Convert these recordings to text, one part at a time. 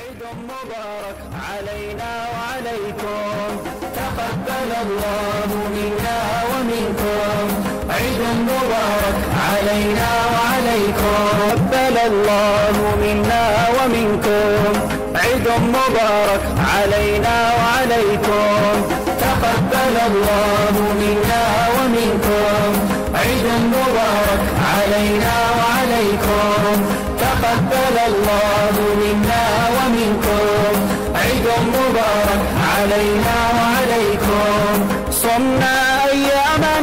عيد مبارك علينا وعليكم، تقبل الله منا ومنكم. عيد مبارك علينا وعليكم، تقبل الله منا ومنكم. عيد مبارك علينا وعليكم، تقبل الله منا ومنكم. عيد مبارك علينا وعليكم، تقبل الله منا ومنكم. عيد مبارك علينا وعليكم. صمنا أياما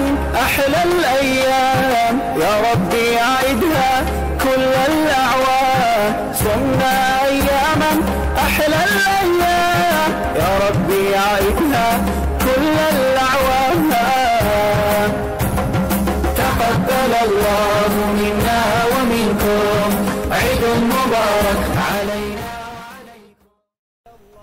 أحلى الأيام، يا ربي أعدها كل الأعوام. صمنا أياما أحلى الأيام، يا ربي أعدها كل الأعوام. تقبل الله منا ومنكم، عيد مبارك علينا.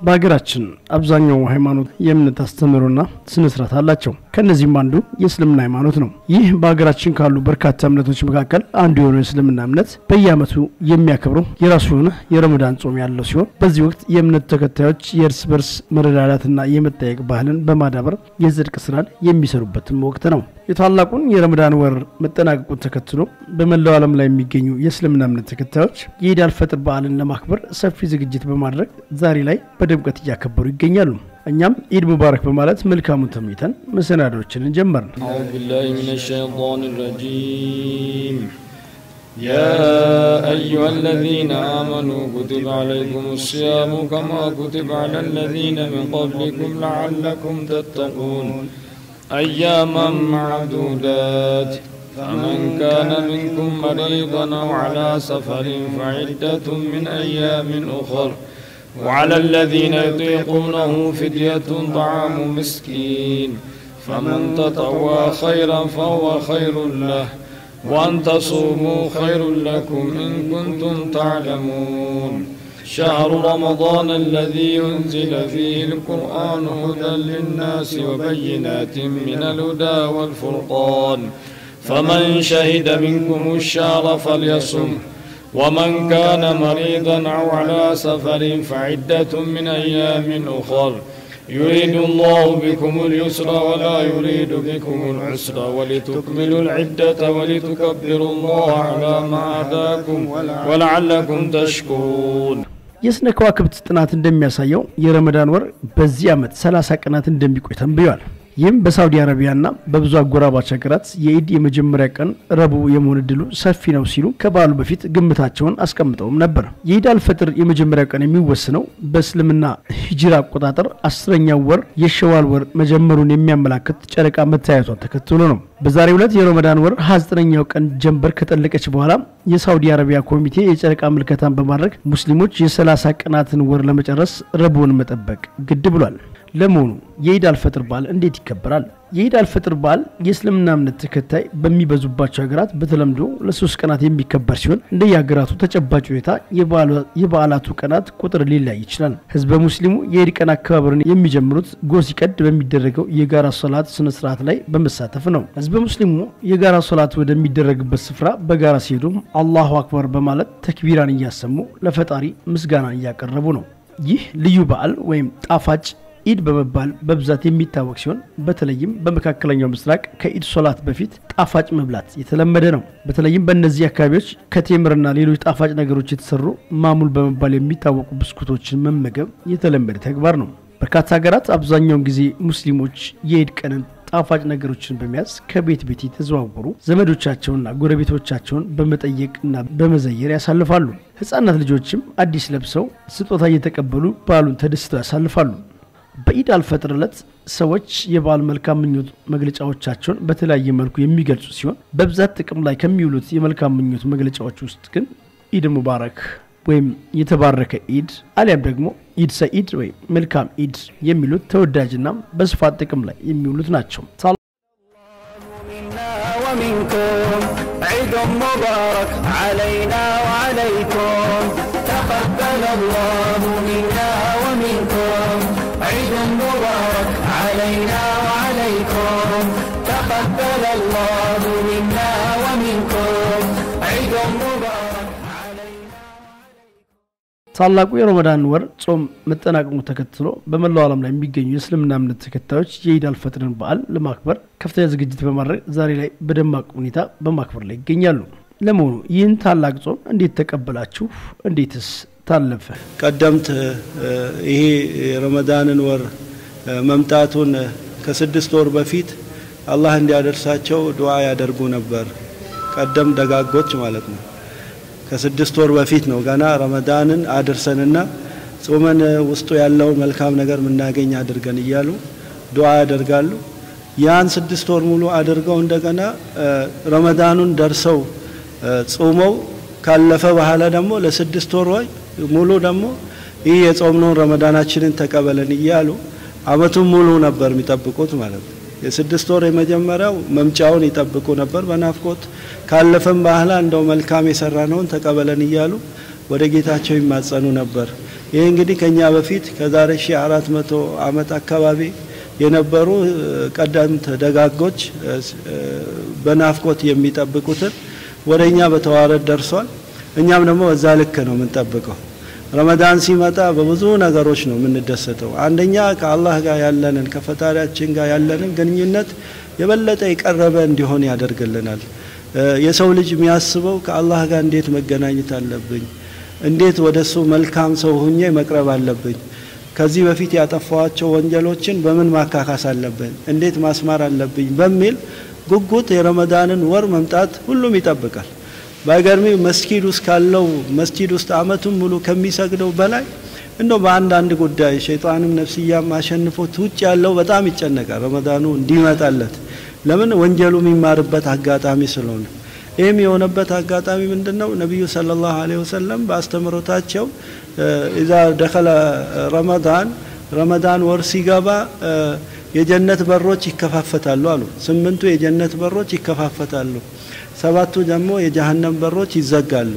በሀገራችን አብዛኛው ሃይማኖት የእምነት አስተምህሮና ስነ ስርዓት አላቸው። ከነዚህም አንዱ የእስልምና ሃይማኖት ነው። ይህ በሀገራችን ካሉ በርካታ እምነቶች መካከል አንዱ የሆነው የእስልምና እምነት በየዓመቱ የሚያከብረው የራሱ የሆነ የረመዳን ጾም ያለው ሲሆን፣ በዚህ ወቅት የእምነቱ ተከታዮች የእርስ በርስ መረዳዳትና የመጠየቅ ባህልን በማዳበር የጽድቅ ስራን የሚሰሩበትም ወቅት ነው። የታላቁን የረመዳን ወር መጠናቀቁን ተከትሎ በመላው ዓለም ላይ የሚገኙ የእስልምና እምነት ተከታዮች የኢድ አልፈጥር በዓልን ለማክበር ሰፊ ዝግጅት በማድረግ ዛሬ ላይ በድምቀት እያከበሩ ይገኛሉ። እኛም ኢድ ሙባረክ በማለት መልካሙን ተመኝተን መሰናዶችንን ጀመርን። أعوذ بالله من الشيطان الرجيم. يا أيها الذين آمنوا كتب عليكم الصيام كما كتب على الذين من قبلكم لعلكم تتقون. أياما معدودات، فمن كان منكم مريضا أو على سفر فعدة من أيام أخر، وعلى الذين يطيقونه فدية طعام مسكين، فمن تطوع خيرا فهو خير له، وأن تصوموا خير لكم إن كنتم تعلمون. شهر رمضان الذي أنزل فيه القرآن هدى للناس وبينات من الهدى والفرقان، فمن شهد منكم الشهر فليصم، ومن كان مريضا أو على سفر فعدة من أيام أخر، يريد الله بكم اليسر ولا يريد بكم العسر، ولتكملوا العدة ولتكبروا الله على ما هداكم ولعلكم تشكرون. የስነ ከዋክብት ጥናት እንደሚያሳየው የረመዳን ወር በዚህ ዓመት 30 ቀናት እንደሚቆይ ተንብዮአል። ይህም በሳውዲ አረቢያና በብዙ አጎራባች ሀገራት የኢድ የመጀመሪያ ቀን ረቡዕ የመሆን እድሉ ሰፊ ነው ሲሉ ከበዓሉ በፊት ግምታቸውን አስቀምጠውም ነበር። የኢድ አልፈጥር የመጀመሪያ ቀን የሚወስነው በእስልምና ሂጅራ አቆጣጠር 10ኛው ወር የሸዋል ወር መጀመሩን የሚያመላክት ጨረቃ መታየቷን ተከትሎ ነው። በዛሬው ዕለት የረመዳን ወር 29ኛው ቀን ጀንበር ከጠለቀች በኋላ የሳውዲ አረቢያ ኮሚቴ የጨረቃ ምልከታን በማድረግ ሙስሊሞች የ30 ቀናትን ወር ለመጨረስ ረቡዕን መጠበቅ ግድ ብሏል። ለመሆኑ የኢድ አልፈጥር በዓል እንዴት ይከበራል? የኢድ አልፈጥር በዓል የእስልምና እምነት ተከታይ በሚበዙባቸው ሀገራት በተለምዶ ለ3 ቀናት የሚከበር ሲሆን እንደየሀገራቱ ተጨባጭ ሁኔታ የበዓላቱ ቀናት ቁጥር ሊለያይ ይችላል። ህዝበ ሙስሊሙ የኢድ ቀን አከባበርን የሚጀምሩት ጎህ ሲቀድ በሚደረገው የጋራ ሶላት ስነ ስርዓት ላይ በመሳተፍ ነው። ህዝበ ሙስሊሙ የጋራ ሶላት ወደሚደረግበት ስፍራ በጋራ ሲሄዱ አላሁ አክበር በማለት ተክቢራን እያሰሙ ለፈጣሪ ምስጋናን እያቀረቡ ነው። ይህ ልዩ በዓል ወይም ጣፋጭ ኢድ በመባል በብዛት የሚታወቅ ሲሆን በተለይም በመካከለኛው ምስራቅ ከኢድ ሶላት በፊት ጣፋጭ መብላት የተለመደ ነው። በተለይም በእነዚህ አካባቢዎች ከቴምርና ሌሎች ጣፋጭ ነገሮች የተሰሩ ማሙል በመባል የሚታወቁ ብስኩቶችን መመገብ የተለመደ ተግባር ነው። በርካታ ሀገራት አብዛኛውን ጊዜ ሙስሊሞች የኢድ ቀንን ጣፋጭ ነገሮችን በመያዝ ከቤት ቤት የተዘዋወሩ ዘመዶቻቸውንና ጎረቤቶቻቸውን በመጠየቅና በመዘየር ያሳልፋሉ። ህፃናት ልጆችም አዲስ ለብሰው ስጦታ እየተቀበሉ በዓሉን ተደስተው ያሳልፋሉ። በኢድ አልፈጥር ዕለት ሰዎች የበዓል መልካም ምኞት መግለጫዎቻቸውን በተለያየ መልኩ የሚገልጹ ሲሆን በብዛት ጥቅም ላይ ከሚውሉት የመልካም ምኞት መግለጫዎች ውስጥ ግን ኢድ ሙባረክ ወይም የተባረከ ኢድ አሊያም ደግሞ ኢድ ሰኢድ ወይም መልካም ኢድ የሚሉት ተወዳጅና በስፋት ጥቅም ላይ የሚውሉት ናቸው። منا ومنكم عيد مبارك علينا وعليكم، تقبل الله منا ومنكم. عيد مبارك علينا وعليكم، تقبل الله منا ومنكم. عيد مبارك علينا. ታላቁ የረመዳን ወር ጾም መጠናቀቁን ተከትሎ በመላው ዓለም ላይ የሚገኙ የእስልምና እምነት ተከታዮች የኢድ አልፈጥርን በዓል ለማክበር ከፍተኛ ዝግጅት በማድረግ ዛሬ ላይ በደማቅ ሁኔታ በማክበር ላይ ይገኛሉ። ለመሆኑ ይህን ታላቅ ጾም እንዴት ተቀበላችሁ? እንዴትስ ታለፈ? ቀደምት ይሄ የረመዳንን ወር መምጣቱን ከ6 ወር በፊት አላህ እንዲያደርሳቸው ዱዓ ያደርጉ ነበር። ቀደም ደጋጎች ማለት ነው። ከ6 ወር በፊት ነው ገና ረመዳንን አድርሰንና ጾመን ውስጡ ያለው መልካም ነገር ምናገኝ አድርገን እያሉ ዱዓ ያደርጋሉ። ያን 6 ወር ሙሉ አድርገው እንደገና ረመዳኑን ደርሰው ጾመው ካለፈ በኋላ ደግሞ ለ6 ወር ሙሉ ደግሞ ይህ የጾምነውን ረመዳናችንን ተቀበለን እያሉ አመቱን ሙሉ ነበር የሚጠብቁት ማለት ነው። የ6 ወር የመጀመሪያው መምጫውን ይጠብቁ ነበር በናፍቆት። ካለፈም በኋላ እንደው መልካም የሰራነውን ተቀበለን እያሉ ወደ ጌታቸው ይማጸኑ ነበር። ይሄ እንግዲህ ከኛ በፊት ከዛሬ 1400 አመት አካባቢ የነበሩ ቀደምት ደጋጎች በናፍቆት የሚጠብቁትን ወደኛ በተዋረድ ደርሷል። እኛም ደግሞ በዛ ልክ ነው የምንጠብቀው። ረመዳን ሲመጣ በብዙ ነገሮች ነው የምንደሰተው። አንደኛ ከአላህ ጋር ያለንን ከፈጣሪያችን ጋር ያለንን ግንኙነት የበለጠ የቀረበ እንዲሆን ያደርግልናል። የሰው ልጅ የሚያስበው ከአላህ ጋር እንዴት መገናኘት አለብኝ፣ እንዴት ወደሱ መልካም ሰው ሆኜ መቅረብ አለብኝ፣ ከዚህ በፊት ያጠፋኋቸው ወንጀሎችን በምን ማካካስ አለብኝ፣ እንዴት ማስማር አለብኝ በሚል ጉጉት የረመዳንን ወር መምጣት ሁሉም ይጠብቃል። ባይገርም መስጊድ ውስጥ ካለው መስጊድ ውስጥ አመቱን ሙሉ ከሚሰግደው በላይ እንደው በአንዳንድ ጉዳይ ሸይጣንም ነፍስያም አሸንፎት ውጭ ያለው በጣም ይጨነቃል ረመዳኑ እንዲመጣለት። ለምን? ወንጀሉ የሚማርበት አጋጣሚ ስለሆነ። ይሄም የሆነበት አጋጣሚ ምንድነው? ነብዩ ሰለላሁ ዐለይሂ ወሰለም ባስተምሮታቸው ኢዛ ደኸለ ረመዳን ረመዳን ወር ሲገባ የጀነት በሮች ይከፋፈታሉ አሉ። 8ቱ የጀነት በሮች ይከፋፈታሉ፣ 7ቱ ደግሞ የጀሃነም በሮች ይዘጋሉ።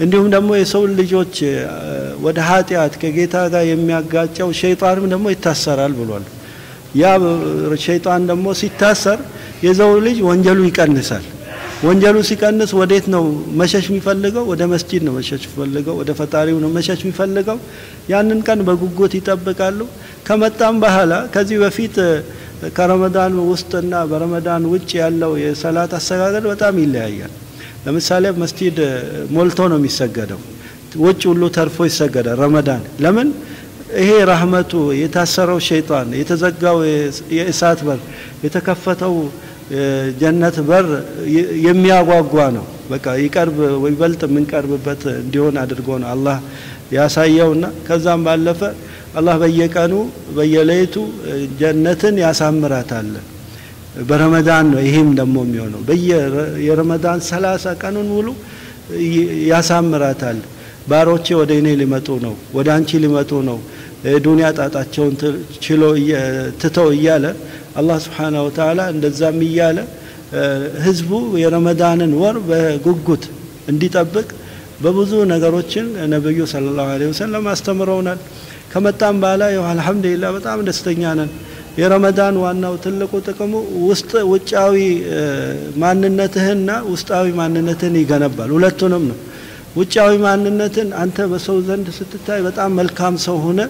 እንዲሁም ደግሞ የሰው ልጆች ወደ ኃጢአት ከጌታ ጋር የሚያጋጨው ሸይጣንም ደግሞ ይታሰራል ብሏል። ያ ሸይጣን ደግሞ ሲታሰር የሰው ልጅ ወንጀሉ ይቀንሳል። ወንጀሉ ሲቀንስ ወዴት ነው መሸሽ የሚፈልገው? ወደ መስጂድ ነው መሸሽ የሚፈልገው፣ ወደ ፈጣሪው ነው መሸሽ የሚፈልገው። ያንን ቀን በጉጉት ይጠብቃሉ። ከመጣም በኋላ ከዚህ በፊት ከረመዳን ውስጥና በረመዳን ውጭ ያለው የሰላት አሰጋገድ በጣም ይለያያል። ለምሳሌ መስጂድ ሞልቶ ነው የሚሰገደው፣ ውጭ ሁሉ ተርፎ ይሰገዳል ረመዳን። ለምን? ይሄ ረህመቱ የታሰረው ሸይጣን የተዘጋው የእሳት በር የተከፈተው ጀነት በር የሚያጓጓ ነው። በቃ ይቀርብ ይበልጥ የምንቀርብበት እንዲሆን አድርጎ ነው አላህ ያሳየውና ከዛም ባለፈ አላህ በየቀኑ በየሌሊቱ ጀነትን ያሳምራታል። በረመዳን ነው ይሄም ደግሞ የሚሆነው። በየረመዳን 30 ቀኑን ሙሉ ያሳምራታል። ባሮቼ ወደ እኔ ሊመጡ ነው፣ ወደ አንቺ ሊመጡ ነው፣ ዱንያ ጣጣቸውን ችሎ ትተው እያለ አላህ Subhanahu Wa Ta'ala እንደዛም እያለ ህዝቡ የረመዳንን ወር በጉጉት እንዲጠብቅ በብዙ ነገሮችን ነብዩ ሰለላሁ ዐለይሂ ወሰለም አስተምረውናል። ከመጣም በኋላ ያው አልহামዱሊላህ በጣም ደስተኛ ነን። የረመዳን ዋናው ትልቁ ጥቅሙ ውስጥ ውጫዊ ማንነትህና ውስጣዊ ማንነትህን ይገነባል። ሁለቱንም ነው። ውጫዊ ማንነትን አንተ በሰው ዘንድ ስትታይ በጣም መልካም ሰው ሆነ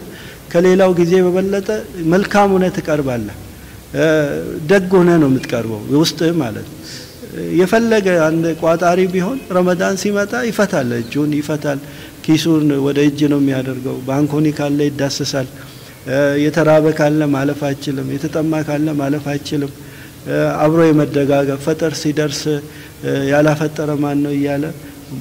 ከሌላው ጊዜ በበለጠ መልካም ሆነ ትቀርባለህ። ደግ ሆነ ነው የምትቀርበው ውስጥህ ማለት ነው። የፈለገ አንድ ቋጣሪ ቢሆን ረመዳን ሲመጣ ይፈታል፣ እጁን ይፈታል፣ ኪሱን ወደ እጅ ነው የሚያደርገው። ባንኮኒ ካለ ይዳሰሳል። የተራበ ካለ ማለፍ አይችልም፣ የተጠማ ካለ ማለፍ አይችልም። አብሮ የመደጋገፍ ፈጠር ሲደርስ ያላፈጠረ ማን ነው እያለ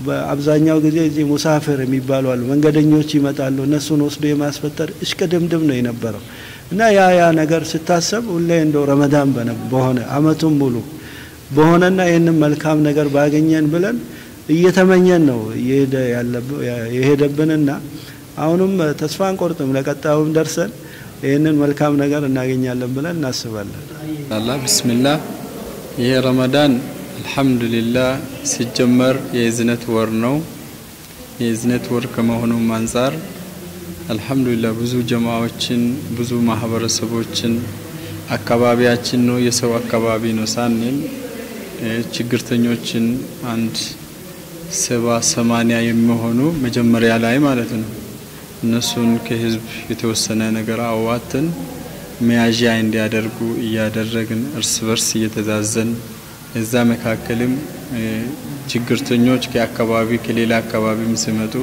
በአብዛኛው ጊዜ እዚህ ሙሳፊር የሚባሉ አሉ፣ መንገደኞች ይመጣሉ። እነሱን ወስዶ የማስፈጠር እሽቅድምድም ነው የነበረው። እና ያ ነገር ስታሰብ ሁሌ እንደው ረመዳን በሆነ አመቱን ሙሉ በሆነና ይሄንን መልካም ነገር ባገኘን ብለን እየተመኘን ነው የሄደብንና አሁንም ተስፋ አንቆርጥም። ለቀጣዩም ደርሰን ይሄንን መልካም ነገር እናገኛለን ብለን እናስባለን። አላህ ቢስሚላህ። ይሄ ረመዳን አልহামዱሊላህ ሲጀመር የእዝነት ወር ነው። የእዝነት ወር ከመሆኑም አንፃር አልহামዱሊላህ ብዙ ጀማዎችን ብዙ ማህበረሰቦችን አካባቢያችን ነው የሰው አካባቢ ነው ሳንል ችግርተኞችን አንድ 70 80 የሚሆኑ መጀመሪያ ላይ ማለት ነው እነሱን ከህዝብ የተወሰነ ነገር አዋጥተን መያዣ እንዲያደርጉ እያደረግን እርስ በርስ እየተዛዘን እዛ መካከልም ችግርተኞች ከአካባቢ ከሌላ አካባቢም ሲመጡ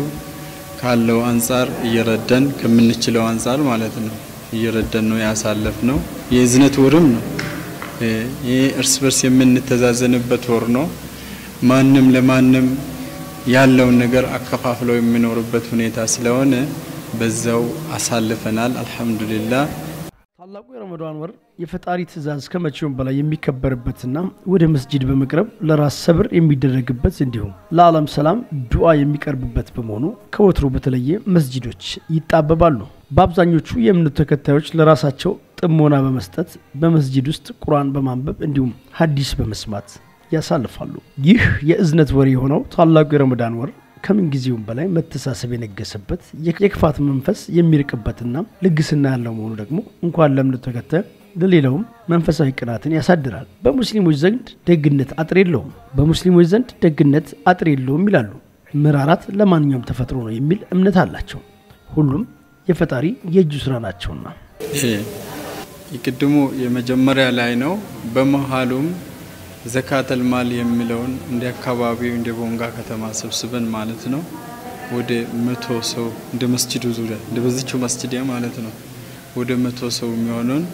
ካለው አንፃር እየረዳን ከምንችለው አንፃር ማለት ነው እየረዳን ነው ያሳለፍነው። የእዝነት ወርም ነው። ይሄ እርስ በርስ የምንተዛዘንበት ወር ነው። ማንም ለማንም ያለውን ነገር አከፋፍለው የሚኖርበት ሁኔታ ስለሆነ በዛው አሳልፈናል። አልহামዱሊላህ። ታላቁ የረመዳን ወር የፈጣሪ ትእዛዝ ከመቼውም በላይ የሚከበርበትና ወደ መስጂድ በመቅረብ ለራስ ሰብር የሚደረግበት እንዲሁም ለዓለም ሰላም ዱዓ የሚቀርብበት በመሆኑ ከወትሮ በተለየ መስጂዶች ይጣበባሉ። በአብዛኞቹ የእምነቱ ተከታዮች ለራሳቸው ጥሞና በመስጠት በመስጂድ ውስጥ ቁርአን በማንበብ እንዲሁም ሐዲስ በመስማት ያሳልፋሉ። ይህ የእዝነት ወር የሆነው ታላቁ የረመዳን ወር ከምን ጊዜውም በላይ መተሳሰብ የነገሰበት የክፋት መንፈስ የሚርቅበትና ልግስና ያለው መሆኑ ደግሞ እንኳን ለእምነቱ ተከታይ ለሌላውም መንፈሳዊ ቅናትን ያሳድራል። በሙስሊሞች ዘንድ ደግነት አጥር የለውም። በሙስሊሞች ዘንድ ደግነት አጥር የለውም ይላሉ። ምራራት ለማንኛውም ተፈጥሮ ነው የሚል እምነት አላቸው። ሁሉም የፈጣሪ የእጁ ስራ ናቸውና። የቅድሙ የመጀመሪያ ላይ ነው። በመሃሉም ዘካተል ማል የሚለውን እንደ አካባቢው እንደ ቦንጋ ከተማ ሰብስበን ማለት ነው ወደ 100 ሰው እንደ መስጂዱ ዙሪያ እንደ በዚቹ መስጂድ ማለት ነው ወደ 100 ሰው የሚሆነውን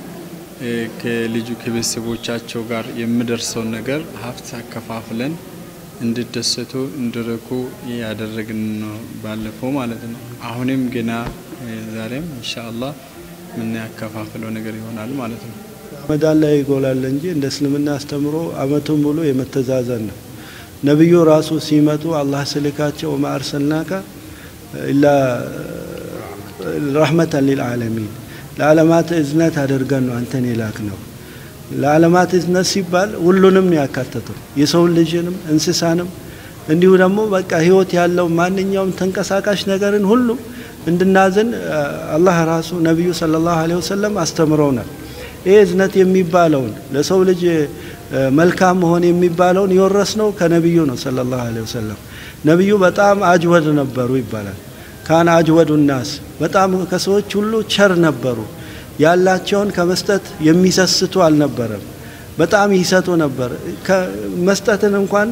ከልጁ ከቤተሰቦቻቸው ጋር የሚደርሰው ነገር ሀብት አከፋፍለን እንዲደሰቱ እንዲረኩ ያደረግን ነው ባለፈው ማለት ነው። አሁንም ገና ዛሬም ኢንሻአላህ ምን ያከፋፍለው ነገር ይሆናል ማለት ነው። ረመዳን ላይ ይጎላል እንጂ እንደ እስልምና አስተምሮ አመቱን ሙሉ የመተዛዘን ነው። ነብዩ ራሱ ሲመጡ አላህ ስልካቸው ማአርሰልናከ ኢላ ረህመተን ሊልዓለሚን ለዓለማት እዝነት አድርገን ነው አንተን የላክነው። ለዓለማት እዝነት ሲባል ሁሉንም ነው ያካተተው፣ የሰው ልጅንም እንስሳንም እንዲሁ ደግሞ በቃ ህይወት ያለው ማንኛውም ተንቀሳቃሽ ነገርን ሁሉ እንድናዝን አላህ ራሱ ነብዩ ሰለላሁ ዐለይሂ ወሰለም አስተምረውናል። ይሄ እዝነት የሚባለውን ለሰው ልጅ መልካም መሆን የሚባለውን የወረስነው ከነብዩ ነው ሰለላሁ ዐለይሂ ወሰለም። ነብዩ በጣም አጅወድ ነበሩ ይባላል። ካን አጅወዱ الناس በጣም ከሰዎች ሁሉ ቸር ነበሩ። ያላቸውን ከመስጠት የሚሰስቱ አልነበረም። በጣም ይሰጡ ነበር። መስጠትን እንኳን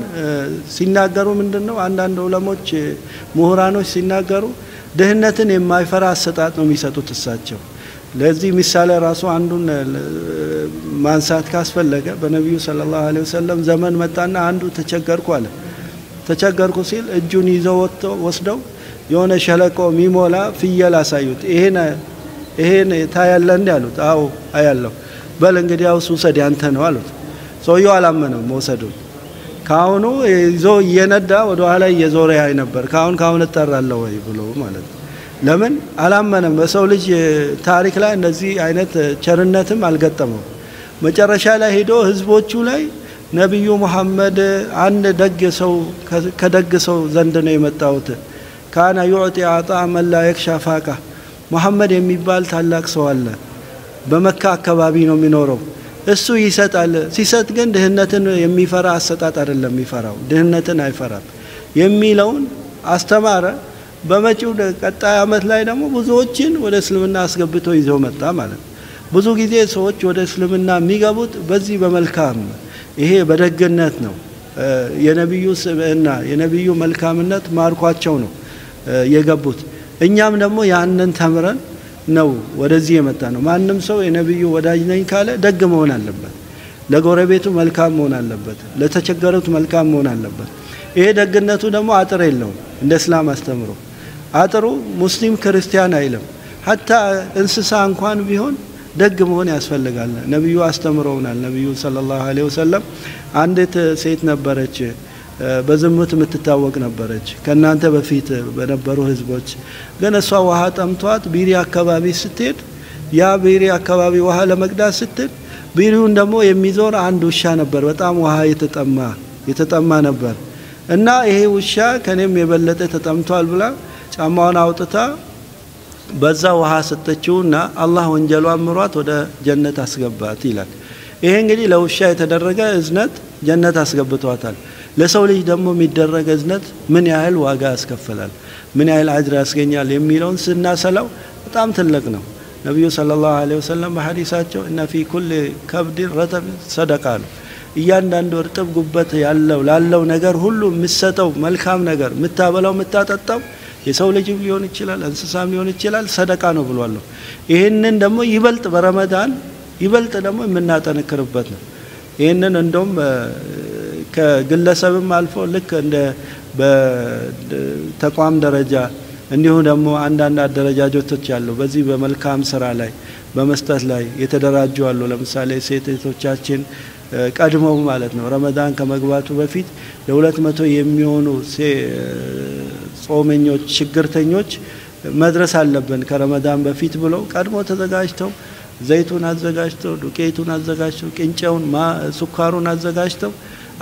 ሲናገሩ ምንድነው አንዳንድ ዑለሞች ምሁራኖች ሲናገሩ ድህነትን የማይፈራ አሰጣጥ ነው የሚሰጡት እሳቸው። ለዚህ ምሳሌ ራሱ አንዱን ማንሳት ካስፈለገ በነብዩ ሰለላሁ ዐለይሂ ወሰለም ዘመን መጣና አንዱ ተቸገርኩ አለ። ተቸገርኩ ሲል እጁን ይዘው ወስደው የሆነ ሸለቆ ሚሞላ ፍየል አሳዩት። ይሄን ታያለህ እንዴ አሉት። አዎ አያለሁ። በል እንግዲያውስ ውሰድ ያንተ ነው አሉት። ሰውየው አላመነም መውሰዱን። ካሁኑ ይዞ እየነዳ ወደ ኋላ እየዞረ ያይ ነበር። ካሁን እጠራለሁ ወይ ብሎ ማለት ነው። ለምን አላመነም? በሰው ልጅ ታሪክ ላይ እንደዚህ አይነት ቸርነትም አልገጠመው። መጨረሻ ላይ ሄዶ ህዝቦቹ ላይ ነብዩ መሐመድ አንድ ደግ ሰው ከደግ ሰው ዘንድ ነው የመጣሁት፣ ካና ዩዕጢ አጣ መን ላ የክሻ ፋቃ፣ መሐመድ የሚባል ታላቅ ሰው አለ፣ በመካ አካባቢ ነው የሚኖረው፣ እሱ ይሰጣል። ሲሰጥ ግን ድህነትን የሚፈራ አሰጣጥ አይደለም የሚፈራው፣ ድህነትን አይፈራም የሚለውን አስተማረ። በመጪው ቀጣይ አመት ላይ ደግሞ ብዙዎችን ወደ እስልምና አስገብቶ ይዘው መጣ ማለት ነው። ብዙ ጊዜ ሰዎች ወደ እስልምና የሚገቡት በዚህ በመልካም ይሄ በደግነት ነው። የነብዩ ስብዕና የነብዩ መልካምነት ማርኳቸው ነው የገቡት። እኛም ደግሞ ያንን ተምረን ነው ወደዚህ የመጣ ነው። ማንም ሰው የነብዩ ወዳጅ ነኝ ካለ ደግ መሆን አለበት። ለጎረቤቱ መልካም መሆን አለበት። ለተቸገሩት መልካም መሆን አለበት። ይሄ ደግነቱ ደግሞ አጥር የለውም። እንደ እስላም አስተምሮ አጥሩ ሙስሊም ክርስቲያን አይልም። ሐታ እንስሳ እንኳን ቢሆን ደግ መሆን ያስፈልጋል። ነብዩ አስተምረውናል። ነብዩ ሰለላሁ ዐለይሂ ወሰለም አንዲት ሴት ነበረች፣ በዝሙት የምትታወቅ ነበረች ከናንተ በፊት በነበሩ ህዝቦች። ግን እሷ ውሃ ጠምቷት ቢሪ አካባቢ ስትሄድ ያ ቢሪ አካባቢ ውሃ ለመቅዳት ስትል ቢሪውን ደግሞ የሚዞር አንድ ውሻ ነበር። በጣም ውሃ የተጠማ ነበር። እና ይሄ ውሻ ከኔም የበለጠ ተጠምቷል ብላ ጫማዋን አውጥታ በዛ ውሃ ሰጠችውና አላህ ወንጀሏን ምሯት ወደ ጀነት አስገባት ይላል። ይሄ እንግዲህ ለውሻ የተደረገ እዝነት ጀነት አስገብቷታል። ለሰው ልጅ ደግሞ የሚደረግ እዝነት ምን ያህል ዋጋ ያስከፍላል፣ ምን ያህል አጅር ያስገኛል የሚለውን ስናሰላው በጣም ትልቅ ነው። ነቢዩ ሰለላሁ ዐለይሂ ወሰለም በሐዲሳቸው እነ ፊ ኩል ከብድ ረጠብ ሰደቃ አሉ። እያንዳንዱ እርጥብ ጉበት ያለው ላለው ነገር ሁሉ የምትሰጠው መልካም ነገር፣ የምታበላው፣ የምታጠጣው የሰው ልጅም ሊሆን ይችላል፣ እንስሳም ሊሆን ይችላል፣ ሰደቃ ነው ብሏል። ይህንን ደግሞ ይበልጥ በረመዳን ይበልጥ ደግሞ የምናጠነክርበት ነው። ይህንን እንደውም ከግለሰብም አልፎ ልክ እንደ በተቋም ደረጃ እንዲሁ ደግሞ አንዳንድ አደረጃጀቶች ያሉ በዚህ በመልካም ስራ ላይ በመስጠት ላይ የተደራጁ አሉ። ለምሳሌ ሴት እህቶቻችን ቀድመው ማለት ነው ረመዳን ከመግባቱ በፊት ለ200 የሚሆኑ ጾመኞች፣ ችግርተኞች መድረስ አለብን ከረመዳን በፊት ብለው ቀድሞ ተዘጋጅተው ዘይቱን አዘጋጅተው፣ ዱቄቱን አዘጋጅተው፣ ቅንጨውን፣ ስኳሩን አዘጋጅተው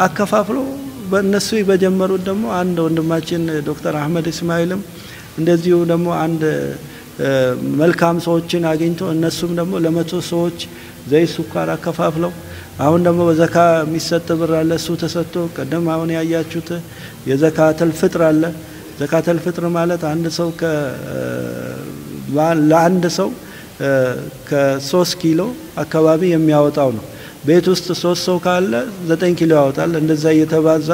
አከፋፍለው በእነሱ በጀመሩት ደግሞ አንድ ወንድማችን ዶክተር አህመድ እስማኤልም እንደዚሁ ደግሞ አንድ መልካም ሰዎችን አግኝቶ እነሱም ደግሞ ለ100 ሰዎች ዘይት፣ ስኳር አከፋፍለው አሁን ደግሞ በዘካ የሚሰጥ ብር አለ። እሱ ተሰጥቶ ቀደም አሁን ያያችሁት የዘካተል ፍጥር አለ። ዘካተል ፍጥር ማለት አንድ ሰው ለአንድ ሰው ከ3 ኪሎ አካባቢ የሚያወጣው ነው። ቤት ውስጥ 3 ሰው ካለ 9 ኪሎ ያወጣል። እንደዛ እየተባዛ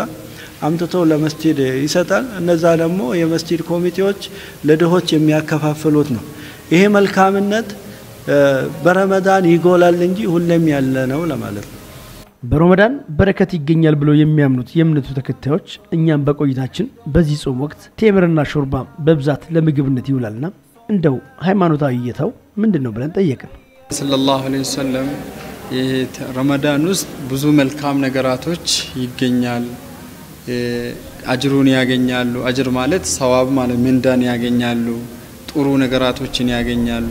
አምጥቶ ለመስጂድ ይሰጣል። እነዛ ደግሞ የመስጂድ ኮሚቴዎች ለድሆች የሚያከፋፍሉት ነው። ይሄ መልካምነት በረመዳን ይጎላል እንጂ ሁሌም ያለ ነው ለማለት ነው። በረመዳን በረከት ይገኛል ብለው የሚያምኑት የእምነቱ ተከታዮች እኛም በቆይታችን በዚህ ጾም ወቅት ቴምርና ሾርባ በብዛት ለምግብነት ይውላልና እንደው ሃይማኖታዊ እይታው ምንድነው ብለን ጠየቅን። ሰለላሁ ዐለይሂ ወሰለም ረመዳን ውስጥ ብዙ መልካም ነገራቶች ይገኛል፣ አጅሩን ያገኛሉ። አጅር ማለት ሰዋብ ማለት ምንዳን ያገኛሉ፣ ጥሩ ነገራቶችን ያገኛሉ።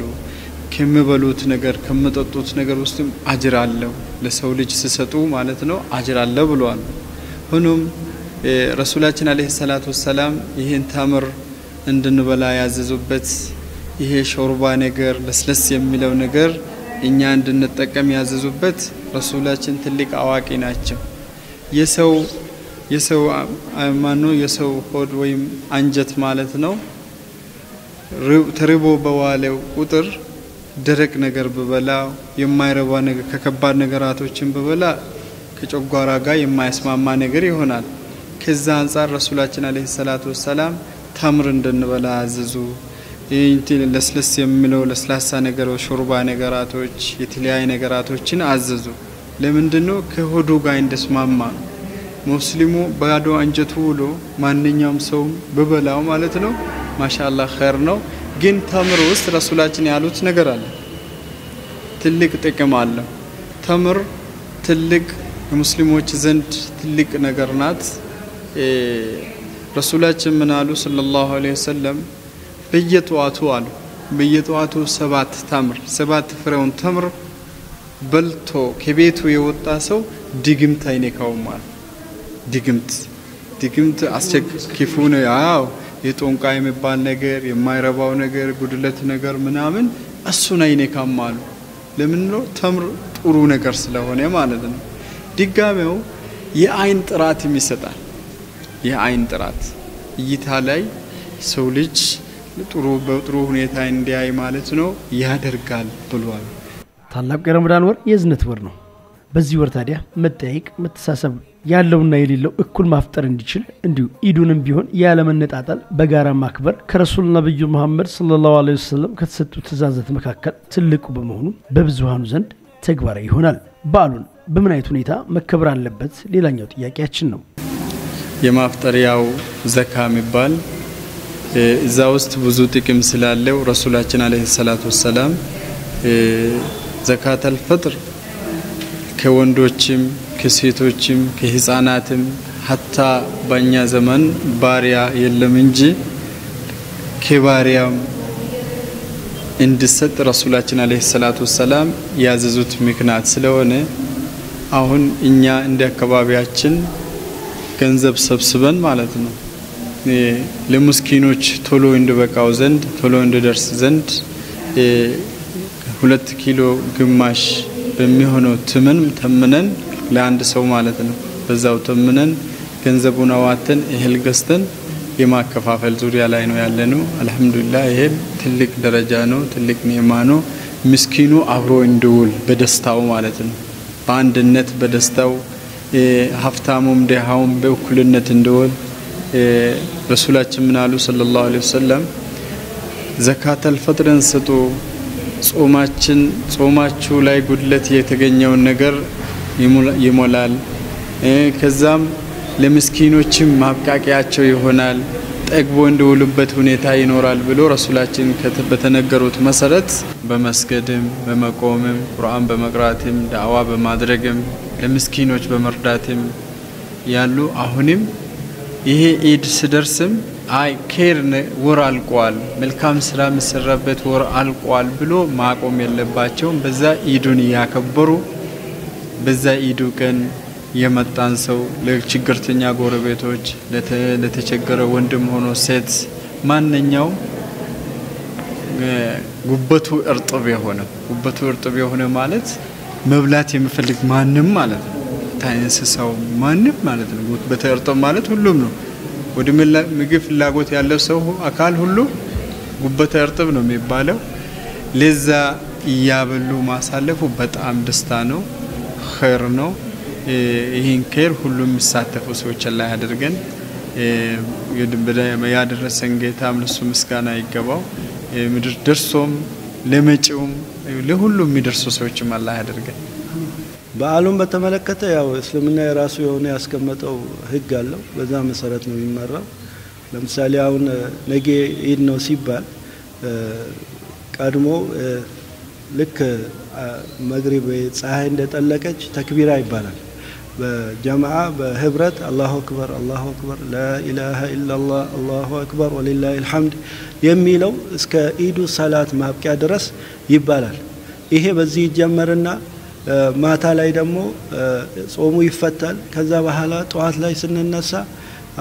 ከሚበሉት ነገር ከሚጠጡት ነገር ውስጥም አጅር አለው፣ ለሰው ልጅ ሲሰጡ ማለት ነው አጅር አለው ብለዋል። ሆኖም ረሱላችን አለይሂ ሰላቱ ወሰላም ይሄን ተምር እንድንበላ ያዘዙበት ይሄ ሾርባ ነገር ለስለስ የሚለው ነገር እኛ እንድንጠቀም ያዘዙበት ረሱላችን ትልቅ አዋቂ ናቸው። የሰው የሰው ማኑ የሰው ሆድ ወይም አንጀት ማለት ነው ተርቦ በዋለው ቁጥር ደረቅ ነገር በበላ የማይረባ ነገር ከከባድ ነገራቶችን በበላ ከጨጓራ ጋር የማይስማማ ነገር ይሆናል። ከዛ አንፃር ረሱላችን አለይሂ ሰላቱ ወሰላም ተምር እንድንበላ አዘዙ። ይህን ለስለስ የሚለው ለስላሳ ነገሮች፣ ሾርባ ነገራቶች፣ የተለያዩ ነገራቶችን አዘዙ። ለምንድነው? ከሆዱ ጋር እንዲስማማ ነው። ሙስሊሙ ባዶ አንጀቱ ውሎ ማንኛውም ሰው በበላው ማለት ነው ማሻአላህ ኸይር ነው። ግን ተምር ውስጥ ረሱላችን ያሉት ነገር አለ፣ ትልቅ ጥቅም አለው። ተምር ትልቅ የሙስሊሞች ዘንድ ትልቅ ነገር ናት። ረሱላችን ምን አሉ ሰለላሁ ዐለይሂ ወሰለም? በየጧቱ አሉ በየጧቱ 7 ተምር 7 ፍሬውን ተምር በልቶ ከቤቱ የወጣ ሰው ድግምት አይነካውም አሉ። ድግምት ክፉ ነው። አዎ የጦንቃ የሚባል ነገር፣ የማይረባው ነገር፣ ጉድለት ነገር ምናምን እሱን አይነካም አሉ። ለምን ነው? ተምር ጥሩ ነገር ስለሆነ ማለት ነው። ድጋሜው የአይን ጥራትም ይሰጣል። የአይን ጥራት እይታ ላይ ሰው ልጅ ጥሩ በጥሩ ሁኔታ እንዲያይ ማለት ነው ያደርጋል ብሏል። ታላቁ የረመዳን ወር የእዝነት ወር ነው። በዚህ ወር ታዲያ መጠያየቅ፣ መተሳሰብ ያለውና የሌለው እኩል ማፍጠር እንዲችል እንዲሁ ኢዱንም ቢሆን ያለመነጣጠል በጋራ ማክበር ከረሱል ነብዩ መሐመድ ሰለላሁ ዐለይሂ ወሰለም ከተሰጡ ትእዛዛት መካከል ትልቁ በመሆኑ በብዙሃኑ ዘንድ ተግባራዊ ይሆናል። በዓሉን በምን አይነት ሁኔታ መከበር አለበት ሌላኛው ጥያቄያችን ነው። የማፍጠሪያው ዘካ የሚባል እዛ ውስጥ ብዙ ጥቅም ስላለው ረሱላችን አለይሂ ሰላቱ ወሰላም ዘካተል ፍጥር ከወንዶችም ከሴቶችም ከህፃናትም ሀታ በእኛ ዘመን ባሪያ የለም እንጂ ከባሪያም እንዲሰጥ ረሱላችን አለይሂ ሰላቱ ወሰላም ያዘዙት ምክንያት ስለሆነ አሁን እኛ እንደ አካባቢያችን ገንዘብ ሰብስበን ማለት ነው ለሙስኪኖች ቶሎ እንዲበቃው ዘንድ ቶሎ እንዲደርስ ዘንድ 2 ኪሎ ግማሽ በሚሆነው ተምነን ለአንድ ሰው ማለት ነው በዛው ተምነን ገንዘቡን አዋተን እህል ገዝተን የማከፋፈል ዙሪያ ላይ ነው ያለነው። አልሐምዱሊላህ ይሄም ትልቅ ደረጃ ነው፣ ትልቅ ኒዕማ ነው። ምስኪኑ አብሮ እንዲውል በደስታው ማለት ነው። በአንድነት በደስታው ሀብታሙም ደሃውም በእኩልነት እንዲውል ረሱላችን ምን አሉ ሰለላሁ ዐለይሂ ወሰለም ዘካተል ፈጥርን ስጡ፣ ጾማችን ጾማችሁ ላይ ጉድለት የተገኘውን ነገር ይሞላል፣ ከዛም ለምስኪኖችም ማብቃቂያቸው ይሆናል፣ ጠግቦ እንዲውሉበት ሁኔታ ይኖራል ብሎ ረሱላችን በተነገሩት መሰረት በመስገድም በመቆምም ቁርአን በመቅራትም ዳዕዋ በማድረግም ለምስኪኖች በመርዳትም ያሉ አሁንም ይሄ ኢድ ስደርስም አይ ኬር ወር አልቋል፣ መልካም ስራ የሚሰራበት ወር አልቋል ብሎ ማቆም የለባቸውም። በዛ ኢዱን እያከበሩ በዛ ኢዱ ቀን የመጣን ሰው ለችግርተኛ ጎረቤቶች፣ ለተቸገረ ወንድም ሆኖ ሴት ማንኛውም ጉበቱ እርጥብ የሆነ ጉበቱ እርጥብ የሆነ ማለት መብላት የሚፈልግ ማንም ማለት ነው። እንስሳው ማንም ማለት ነው። ጉበቱ እርጥብ ማለት ሁሉም ነው። ወደ ምግብ ፍላጎት ያለው ሰው አካል ሁሉ ጉበቱ እርጥብ ነው የሚባለው። ለዛ እያበሉ ማሳለፉ በጣም ደስታ ነው፣ ኸይር ነው። ይህን ኸይር ሁሉም የሚሳተፉ ሰዎች ላይ አድርገን ያደረሰን ጌታም ለሱ ምስጋና ይገባው። ምድር ደርሶም ለመጪውም ለሁሉም የሚደርሱ ሰዎችም አላህ ያደርገን። በዓሉን በተመለከተ ያው እስልምና የራሱ የሆነ ያስቀመጠው ሕግ አለው። በዛ መሰረት ነው የሚመራው። ለምሳሌ አሁን ነገ ኢድ ነው ሲባል ቀድሞ ልክ መግሪብ ፀሐይ እንደጠለቀች ተክቢራ ይባላል። በጀማዓ በህብረት አላሁ አክበር አላሁ አክበር ላኢላሃ ኢላላህ አላሁ አክበር ወሊላሂል ሐምድ የሚለው እስከ ኢዱ ሰላት ማብቂያ ድረስ ይባላል። ይሄ በዚህ ይጀመርና ማታ ላይ ደግሞ ጾሙ ይፈታል። ከዛ በኋላ ጠዋት ላይ ስንነሳ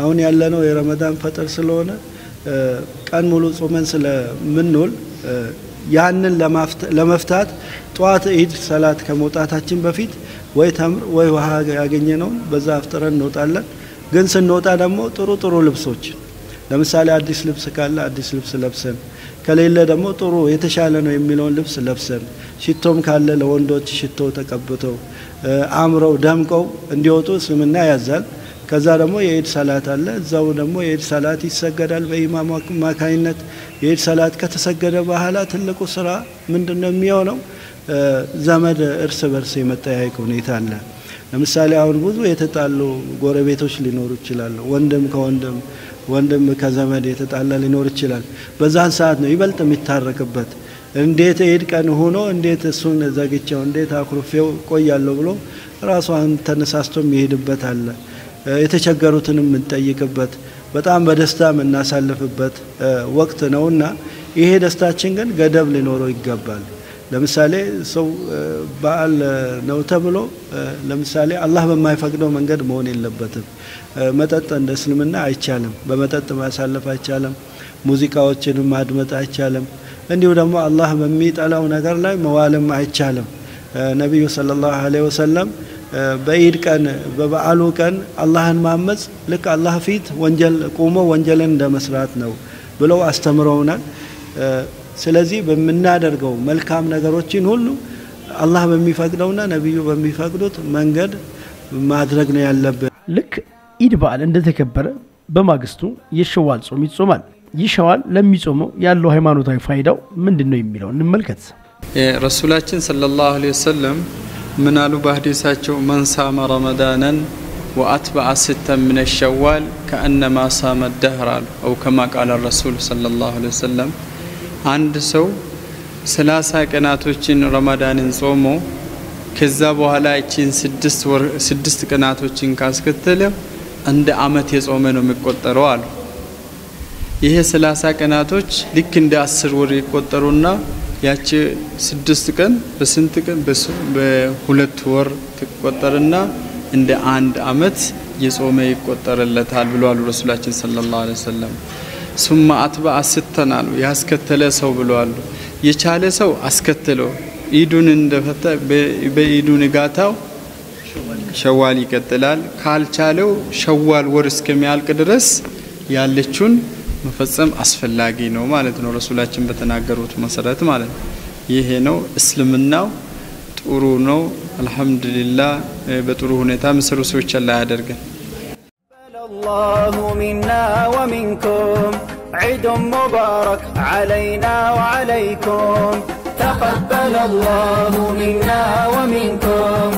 አሁን ያለነው የረመዳን ፈጥር ስለሆነ ቀን ሙሉ ጾመን ስለምንውል ያንን ለመፍታት ጠዋት ኢድ ሰላት ከመውጣታችን በፊት ወይ ተምር ወይ ውሃ ያገኘነውን በዛ አፍጥረን እንወጣለን። ግን ስንወጣ ደግሞ ጥሩ ጥሩ ልብሶች ለምሳሌ አዲስ ልብስ ካለ አዲስ ልብስ ለብሰን፣ ከሌለ ደግሞ ጥሩ የተሻለ ነው የሚለውን ልብስ ለብሰን፣ ሽቶም ካለ ለወንዶች ሽቶ ተቀብተው አምረው ደምቀው እንዲወጡ እስልምና ያዛል። ከዛ ደግሞ የኢድ ሰላት አለ። እዛው ደግሞ የኢድ ሰላት ይሰገዳል በኢማሙ አማካኝነት። የኢድ ሰላት ከተሰገደ በኋላ ትልቁ ስራ ምንድነው የሚሆነው? ዘመድ እርስ በርስ የመጠያየቅ ሁኔታ አለ። ለምሳሌ አሁን ብዙ የተጣሉ ጎረቤቶች ሊኖሩ ይችላሉ። ወንድም ከወንድም ወንድም ከዘመድ የተጣላ ሊኖር ይችላል። በዛን ሰዓት ነው ይበልጥ የሚታረቅበት። እንዴት ኢድ ቀን ሆኖ እንዴት እሱን ዘግቼው እንዴት አኩርፌው ቆያለሁ ብሎ ራሷን ተነሳስቶ የሚሄድበት አለ። የተቸገሩትንም የምንጠይቅበት በጣም በደስታ የምናሳልፍበት ወቅት ነውና ይሄ ደስታችን ግን ገደብ ሊኖረው ይገባል። ለምሳሌ ሰው በዓል ነው ተብሎ ለምሳሌ አላህ በማይፈቅደው መንገድ መሆን የለበትም። መጠጥ እንደ እስልምና አይቻልም። በመጠጥ ማሳለፍ አይቻልም። ሙዚቃዎችንም ማድመጥ አይቻልም። እንዲሁ ደግሞ አላህ በሚጠላው ነገር ላይ መዋልም አይቻልም። ነቢዩ ሰለላሁ ዐለይሂ ወሰለም በኢድ ቀን በበዓሉ ቀን አላህን ማመጽ ልክ አላህ ፊት ወንጀል ቆሞ ወንጀልን እንደመስራት ነው ብለው አስተምረውናል። ስለዚህ በምናደርገው መልካም ነገሮችን ሁሉ አላህ በሚፈቅደውና ነቢዩ በሚፈቅዱት መንገድ ማድረግ ነው ያለብን። ልክ ኢድ በዓል እንደተከበረ በማግስቱ የሸዋል ጾም ይጾማል። ይህ ሸዋል ለሚጾመው ያለው ሃይማኖታዊ ፋይዳው ምንድነው የሚለው እንመልከት። ረሱላችን ሰለላሁ ዐለይሂ ወሰለም ምን አሉ በሐዲሳቸው? መን ሳመ ረመዳነን ወአትበዐ ሲተን ሚነ ሸዋል ከአነማ ሳመ ደህር አሉ። አው ከማ ቃለ ረሱል ሰለላሁ ዐለይሂ ወሰለም አንድ ሰው 30 ቀናቶችን ረመዳንን ጾሞ ከዛ በኋላ እቺን 6 ቀናቶችን ካስከተለ እንደ አመት የጾመ ነው የሚቆጠረው አሉ። ይሄ 30 ቀናቶች ልክ እንደ 10 ወር ይቆጠሩና ያቺ 6 ቀን በስንት ቀን በሁለት ወር ትቆጠርና እንደ አንድ አመት የጾመ ይቆጠርለታል ብለዋል ረሱላችን ሰለላሁ ዐለይሂ ወሰለም። ሱማ አትበዐ ሲተን አሉ ያስከተለ ሰው ብለዋል። የቻለ ሰው አስከትሎ ኢዱን እንደፈታ በኢዱ ንጋታው ሸዋል ይቀጥላል። ካልቻለው ሸዋል ወር እስከሚያልቅ ድረስ ያለችውን መፈጸም አስፈላጊ ነው ማለት ነው፣ ረሱላችን በተናገሩት መሰረት ማለት ነው። ይሄ ነው እስልምናው። ጥሩ ነው፣ አልሐምዱሊላህ። በጥሩ ሁኔታ የሚሰሩ ሰዎች አላህ ያደርገን። الله منا ومنكم عيد مبارك علينا وعليكم تقبل الله منا ومنكم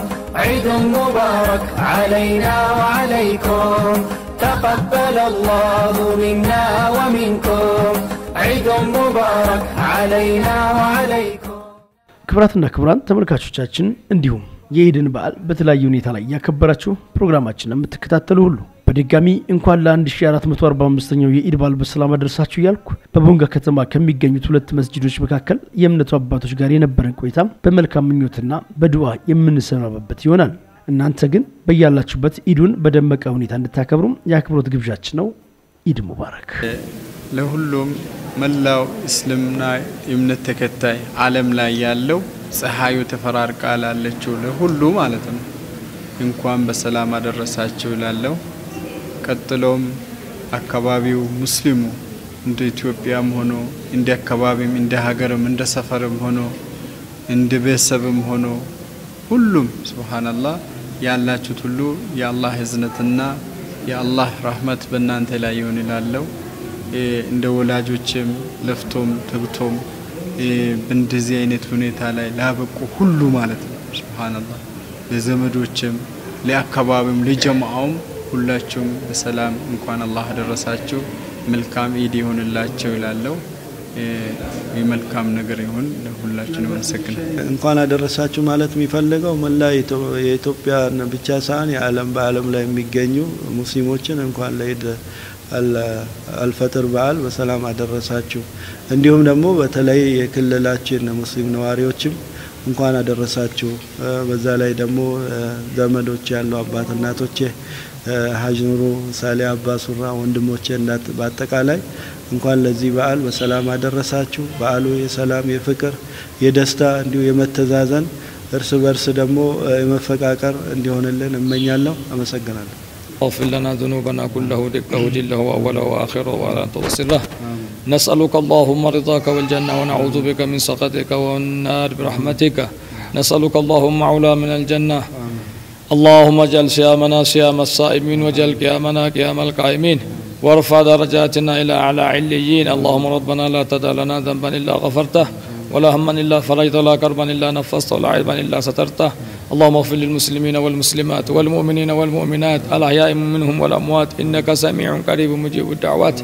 عيد مبارك علينا وعليكم تقبل الله منا ومنكم عيد مبارك علينا وعليكم። ክቡራትና ክቡራን ተመልካቾቻችን፣ እንዲሁም የኢድን በዓል በተለያየ ሁኔታ ላይ ያከበራችሁ ፕሮግራማችንን የምትከታተሉ ሁሉ በድጋሚ እንኳን ለ1445ኛው የኢድ በዓል በሰላም አደረሳችሁ እያልኩ በቦንጋ ከተማ ከሚገኙት ሁለት መስጂዶች መካከል የእምነቱ አባቶች ጋር የነበረን ቆይታ በመልካም ምኞትና በዱዓ የምንሰናበበት ይሆናል። እናንተ ግን በያላችሁበት ኢዱን በደመቀ ሁኔታ እንድታከብሩ የአክብሮት ግብዣችን ነው። ኢድ ሙባረክ። ለሁሉም መላው እስልምና እምነት ተከታይ ዓለም ላይ ያለው፣ ፀሐዩ ተፈራርቃ ላለችው ለሁሉ ማለት ነው፣ እንኳን በሰላም አደረሳችሁ እላለሁ። ቀጥሎም አካባቢው ሙስሊሙ እንደ ኢትዮጵያም ሆኖ፣ እንደ አካባቢም፣ እንደ ሀገርም፣ እንደ ሰፈርም ሆኖ፣ እንደ ቤተሰብም ሆኖ፣ ሁሉም ሱብሃነላህ ያላችሁት ሁሉ የአላህ እዝነትና የአላህ ረህመት በእናንተ ላይ ይሁን እላለሁ። እንደ ወላጆችም ለፍቶም ተግቶም በእንደዚህ አይነት ሁኔታ ላይ ላበቁ ሁሉ ማለት ነው፣ ሱብሃነላህ ለዘመዶችም፣ ለአካባቢም፣ ለጀማዓውም ሁላችሁም በሰላም እንኳን አላህ አደረሳችሁ። መልካም ኢድ ይሁንላቸው ይላለው። የመልካም ነገር ይሁን ለሁላችንም። አመሰግናለሁ። እንኳን አደረሳችሁ ማለት የሚፈልገው መላ የኢትዮጵያን ብቻ ሳይሆን የዓለም በዓለም ላይ የሚገኙ ሙስሊሞችን እንኳን ለኢድ አልፈጥር በዓል በሰላም አደረሳችሁ። እንዲሁም ደግሞ በተለይ የክልላችን ሙስሊም ነዋሪዎችም እንኳን አደረሳችሁ። በዛ ላይ ደግሞ ዘመዶች ያሉ አባት እናቶቼ ሀጅ ኑሩ ሳሌ፣ አባ ሱራ፣ ወንድሞቼ በአጠቃላይ እንኳን ለዚህ በዓል በሰላም አደረሳችሁ። በዓሉ የሰላም፣ የፍቅር፣ የደስታ፣ እንዲሁ የመተዛዘን፣ እርስ በርስ ደግሞ የመፈቃቀር እንዲሆንልን እመኛለሁ። አመሰግናለሁ። اغفر لنا ذنوبنا كله، دقه جله وأوله وآخره وعلانيته وسره. نسألك اللهم رضاك والجنة ونعوذ بك من سخطك والنار. برحمتك نسألك اللهم علا من الجنة. اللهم اجعل صيامنا صيام الصائمين واجعل قيامنا قيام القائمين وارفع درجاتنا إلى أعلى عليين. اللهم ربنا لا تدع لنا ذنبا إلا غفرته ولا هما إلا فرجته ولا كربا إلا نفسته ولا عيبا إلا سترته. اللهم اغفر للمسلمين والمسلمات والمؤمنين والمؤمنات الأحياء منهم والأموات إنك سميع قريب مجيب الدعوات.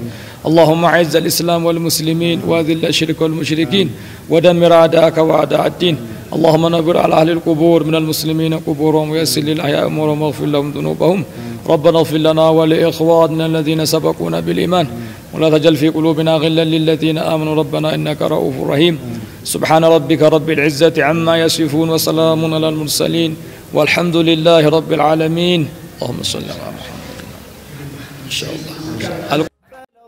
اللهم أعز الإسلام والمسلمين وأذل الشرك والمشركين ودمر أعداءك وأعداء الدين. اللهم نبر على أهل القبور من المسلمين قبورهم ويسر للأحياء أمورهم واغفر لهم ذنوبهم. ربنا اغفر لنا ولإخواننا الذين سبقونا بالإيمان ولا تجعل في قلوبنا غلا للذين آمنوا ربنا إنك رؤوف رحيم. سبحان ربك رب العزة عما يصفون وسلام على المرسلين والحمد لله رب العالمين. اللهم صل على محمد إن شاء الله.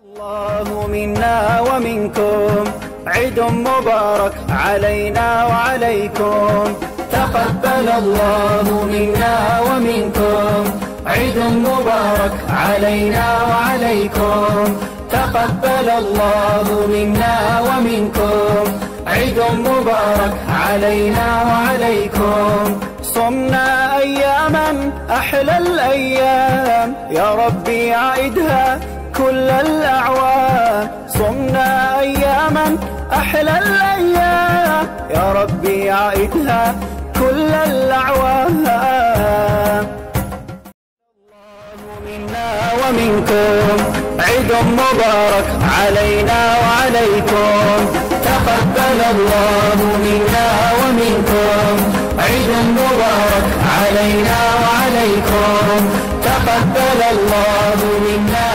الله منا ومنكم عيد مبارك علينا وعليكم تقبل الله منا ومنكم عيد مبارك علينا وعليكم تقبل الله منا ومنكم عيد مبارك علينا وعليكم. صمنا أياما أحلى الأيام يا ربي عيدها كل الأعوام. صمنا أياما أحلى الأيام يا ربي عيدها كل الأعوام. منا ومنكم عيد مبارك علينا وعليكم تقبل الله منا ومنكم عيد مبارك علينا وعليكم تقبل الله منا.